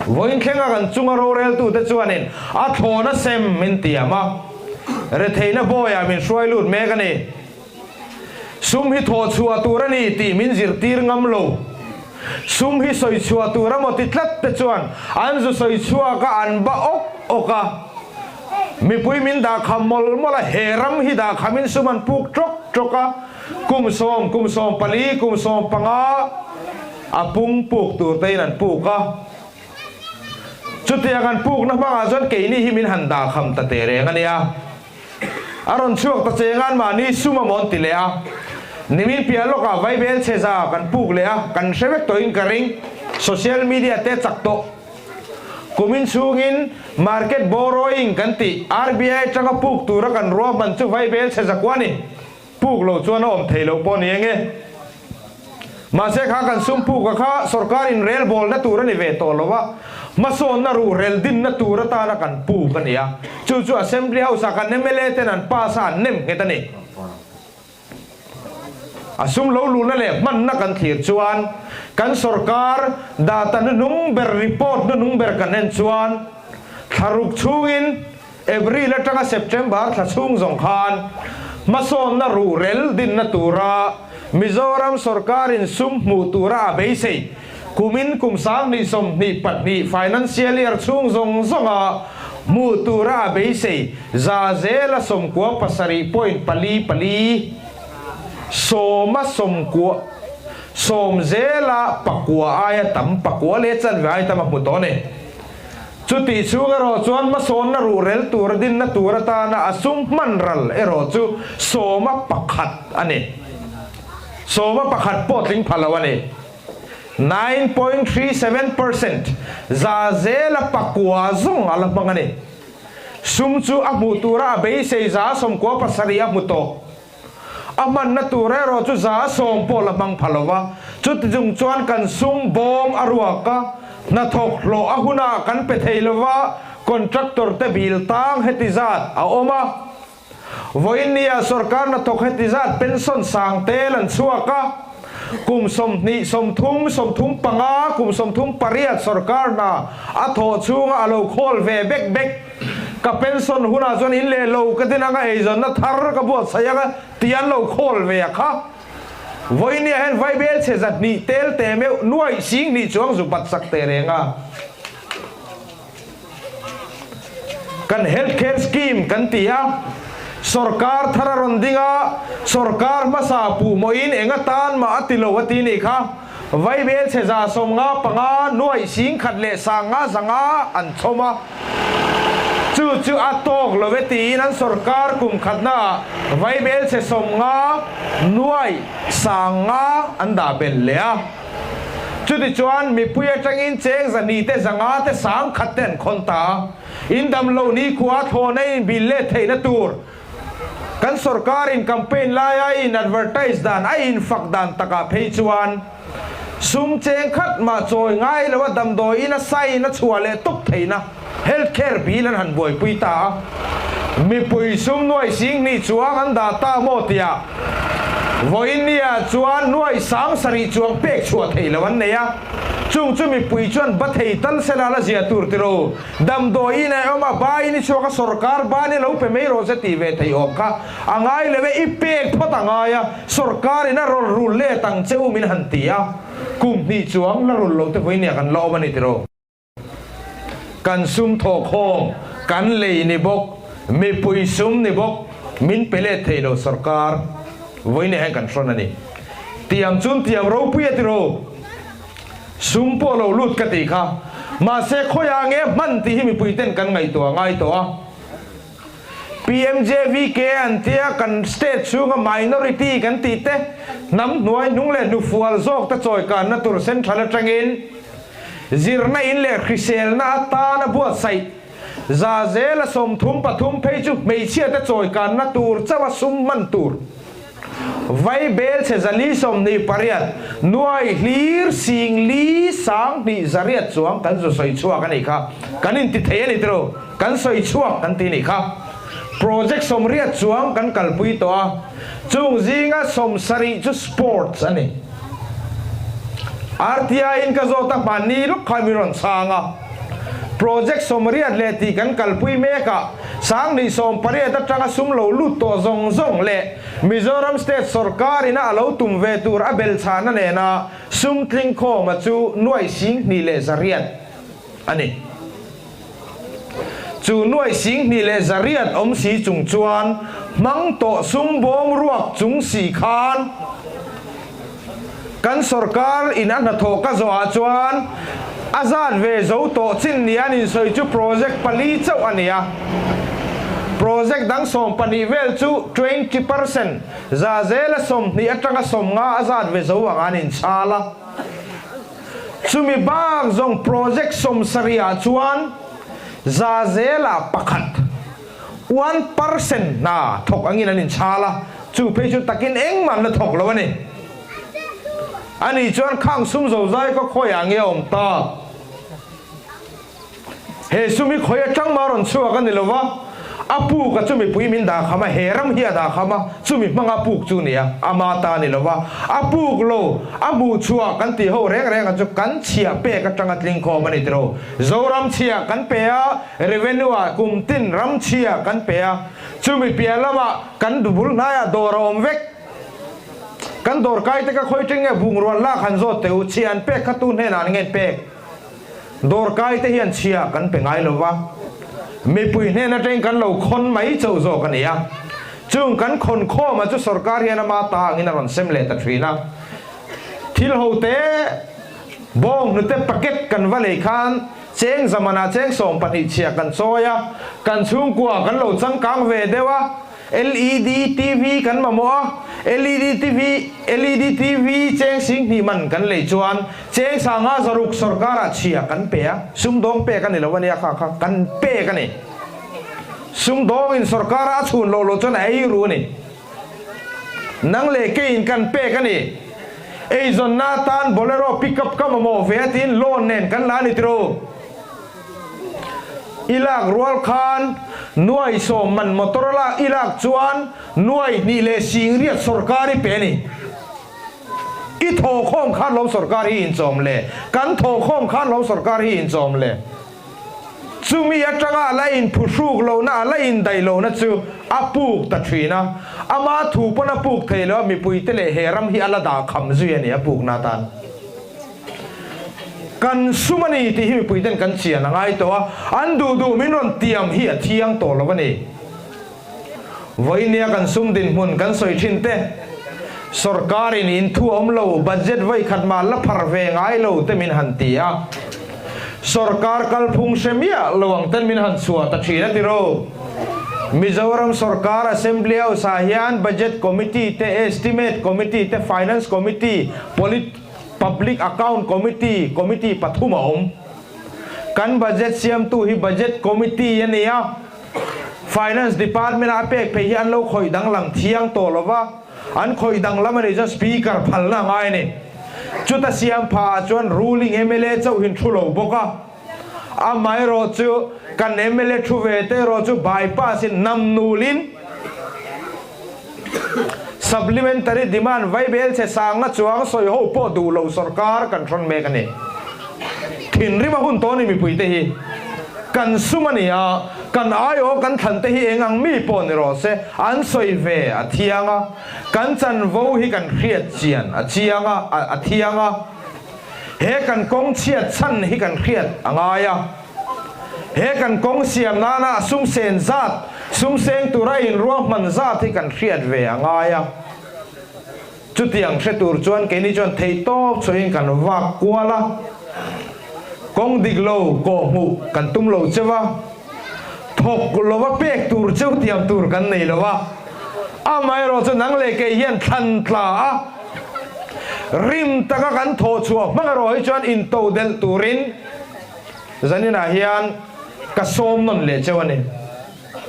Vawiin thlenga kan chunga roreltute chuanin a thlawna sem min tiam a, retheihna bawiah min hruai lut mek a ni. Sum hi thawh chhuah tur a ni tih min zirtir ngam lo. Sum hi sawi chhuah tur a maw ti tlat te chuan an zu sawi chhuak a, an ba awk awk a. Mipui min dah kham mawlh mawlh a, he ram hi dah khamin sum an puk tawk tawk a, kum sawm, kum 14, kum 15 a pung puk tur tein an puk a. Chutiang an pukna hmangah chuan keini hi min han dah kham ta teh reng a nia. A rawn chhuak ta cheng a, anmahni sum a mawn ti leh a. Nimin piah lawkah Vaibel chheza kan puk leh a, kan hre vek tawhin ka ring. Social media te chak tawh. Kumin chhungin market borrowing kan tih RBI atanga puk tura kan ruahman chu Vaibel chheza kua ni. Puk lo chuan a awm thei loh pawh ni eng e. Mahse kha kan sum puka kha sorkar in rel bawlna tur a ni ve tawh lo a, hmasawnna ruh rel dinna tur atana kan puk a ni a. Chu chu Assembly House ah kan mla ten an pass a an nem nghet a ni. A sum lo luhna leh hmanna kan thlir chuan kan sorkar data hnuhnung ber report hnuhnung ber kan en chuan thlaruk chhungin April atanga September thla chhung zawng khan hmasawnna ruhrel dinna tura Mizoram sorkarin sum hmuh tura a beisei kumin kum 2022 financial year chhung zawng zawnga hmuh tura a beisei za zela 97 point pali pali sawma sawmkua sawm zela pakua aia tam pakua leh chanve aia tam a hmu tawh a ni. Chutih chhung erawh chuan hmasawnna ruhrel tura dinna tur atana a sum hman ral erawh chu 11 a ni. 11 pawh tling pha lo a ni. 9.37 percent za zela pakua zawng a la hmang a ni. Sum chu a hmuh tura a beisei 97% a hmu tawh. A hmanna tur erawh chu 10% pawh la hmang pha lo va, chuti chung chuan kan sum bawm a ruak a, hnathawk hlawh a hunah kan pe thei lo va, contractor te bil tang heti zat a awm a. Vawiin nia sorkar hnathawk heti zat pension sang tel an chhuak a, kum 20, 30, 35, kum 38 sorkar hna a thawh chhunga a lo khawl ve bek bek. Ka pension hunah chuan in leh lo ka din anga eizawnna thar ka buatsaih anga ti an lo khawl ve a kha. Vawinia hian Vaibel chhe 200 tel te meuh nuaih 2000 chuang zu bat sak teh reng a. Kan health care scheme kan ti a, sorkar thar a rawn ding a, sorkar hmasa puhmawhin eng atan mah a ti lo a ti nih kha. Vaibel chhe 55 nuaih 10,000 leh 500 500 an chhawm a, chu chu a tawk lo e tiin an sorkar kum khatnaah vaibel chhe 50 nuaih 500 an dah belh leh a. Chutichuan mipui atangin cheng 200 te 500 te 1000 te an khawn ta a, in damlo nikhua thlawhna in bil let theihna tur Kan sorkarin campaign laia a in advertise dan, a in fak dan takah phei chuan sum cheng khat mah chawi ngai lo a damdawiin a sign a chhuah leh tawp theihna health care bill an han buaipui ta a. Mipui sum nuai 2000 chuang an dah ta maw tiah vawinia chuan nuai 7000 chuang pek chhuah theih lo an nei a. Chung chu mipui chuan ba thei tal sela la zia tur tiro. Damdawi in a awm a, ba in i chhuak a, sorkar ban i lo pe mai rawh se tih ve theih awm kha a ngai lo e, i pek phawt a ngai a, sorkar in a rawn rul let ang che u min han ti a, kum hnih chuang la rul lo te vawinia kan la awm a ni tiraw. Kan sum thawhkhawm kan lei ni bawk, mipui sum ni bawk, min pe let thei lo sorkar vawinia hian kan hrawn a ni. Tiang chun tiang ropui a tiraw. Sum pawh lo lut ka tih kha. Mahse khawiah nge hman tih hi mipui ten kan ngaihtuah ngai tawh a. PMJVK an tia kan state chhunga minority kan tih te, hnam hnuai hnung leh hnufual zawk te chawikanna tur central atangin zirna in leh hriselna atana buatsaih 33% phei chu hmeichhia te chawikanna tur chauha sum hman tur. Vaibel chhe 428 nuai hlir 40 2 800 chuang kan zu sawi chhuak a nih kha. Kan inti thei a ni tiro, kan sawi chhuak kan ti nih kha. Project 80 chuang kan kalpui tawh a, chung zinga 70 chu sports a ni. RTI in ka zawt a, hmanni lawk khan min rawn chhang a. Project 80 leh tih kan kalpui mek a, 2018 atanga sum lo lut tawh zawng zawng leh Mizoram State sawrkar ina a lo tum ve tur a belchhahna nena sum tlingkhawma chu nuaih 2100 a ni. Chu nuaih 2100 awm si chung chuan hmang tawh sum bawm ruak chung si khan kan sawrkar in a hnathawh ka zawhah chuan a zat ve zo tawh chin nia an insawi chu project pali chauh a ni a. Project dang 12 vel chu 20% za zela 20 atanga 50 a zat ve zo ang an inchhal a. Chumi bak zawng project 70 ah chuan za zela pakhat, 1%, hna thawk angin an inchhal a, chu phei chu takin engmah an la thawk lo a ni. Ani chuan khang sum zozai khaw khawiah nge a awm tak? He sum hi khawi atang mah rawn chhuak a ni lo va, a puk a chumi pui min dah kham a, he ram hi a dah kham a, chumi hmanga puk chu ni a, ama ta a ni lo va, a puk lo, a hmuh chhuah kan tih ho reng reng a chu kan chhiah pek atanga tling khawm a ni tiro. Zoram chhiah kan pe a, revenue ah kum tin ram chhiah kan pe a, chumi piah lamah kan bul hnaiah dawr a awm vek. Kan dawr kai te ka khawi teng nge bungrua lak han zawt teh u, chhiah an pek kha tu hnenah an ngen pek? Dawrkai te hian chhia kan pe ngai lo va, mipui hnen atangin kan lo khawn mai chauh zawk a ni a. Chung kan khawn khawmah chu sorkar hian ama ta angin a rawn sem leh ta thin a. Thil ho te, bawng hnute packet kan va lei khan cheng zamanah cheng 12 chhia kan chawi a, kan chhungkua kan lo changkang ve deuh a. LED TV kan mamawh a, LED TV LED TV cheng 2000 man kan lei chuan cheng 5600 sawrkarah chhia kan pe a, sumdawng pek a ni lo a nia kha kha kan pek a ni. Sumdawngin sawrkara a chhun loh loh chuan a ei ru a ni. Nang leh keiin kan pek a ni. Eizawnna atan Bolero pickup ka mamawh ve a tiin loan nen kan la a ni tiro. I lak rual khan nuai 10 man motor a lak i lak chuan nuai hnih leh 8000 sawrkar i pe a ni. I thawhkhawm khan lo sawrkar hi inchawm le, kan thawhkhawm khan lo sawrkar hi inchawm le. Chumi atanga a la inphuhruk lohna, a la indaih lohna chu a puk ta thin a. Ama thu pawn a puk thei lo a, mipuite leh he ram hi a la dah kham zui a ni a pukna atan. Kan sum a ni tih hi mipui ten kan chian a ngai tawh a, an duh duh min rawn tiam hi a thiang tawh lo a ni. Vawinia kan sum dinhmun kan sawi thin te, sawrkarin in thu awm lo, budget vawi khat mah la phar ve ngai lo te min han ti a, sawrkar kalphung hre miah lo ang ten min han chhuah ta thin a ti ro. Mizoram sawrkar Assembly House ah hian Budget Committee te, Estimate Committee te, Finance Committee, Polit. Public Account Committee, Committee pathum a awm. Kan budget siamtu hi Budget Committee a ni a, Finance Department a pek phei hi an lo khawih danglam thiang tawh lo va, an khawih danglam a nih chuan Speaker phalna a ngai a ni. Chuta siam phah ah chuan ruling mla chauhin thu lo bawk a, amaherawh chu kan mla thu ve te erawh chu bypass in namnulin, Supplementary demand vaibel che sanga chuang sawi ho pawh duh lo sorkar kan hrawn mek a ni. Thinrim a hun tawh a ni mipui te hi. Kan sum a ni a, kan aiawh kan thlan te hi eng ang mi pawh ni rawh se, an sawi ve a thiang a, kan chanvo hi kan hriat chian a chiang a, a thiang a, he kan kawng chhiat chhan hi kan hriat a ngai a. He kan kawng siam nana sum sen zat, sum seng tura inruahman zat hi kan hriat ve a ngai a. Chutiang hre tur chuan keini chuan theihtawp chhuahin kan vak kual a, kawng dik lo kawhhmuh kan tum lo cheu a, thawk lova pek tur cheu tiam tur kan nei lo a. Amaherawh chu nang leh kei hian thlan tla a, rim taka kan thawh chhuah hmang erawh hi chuan intodelh turin, Zaninah hian ka sawm nawn leh cheu a ni.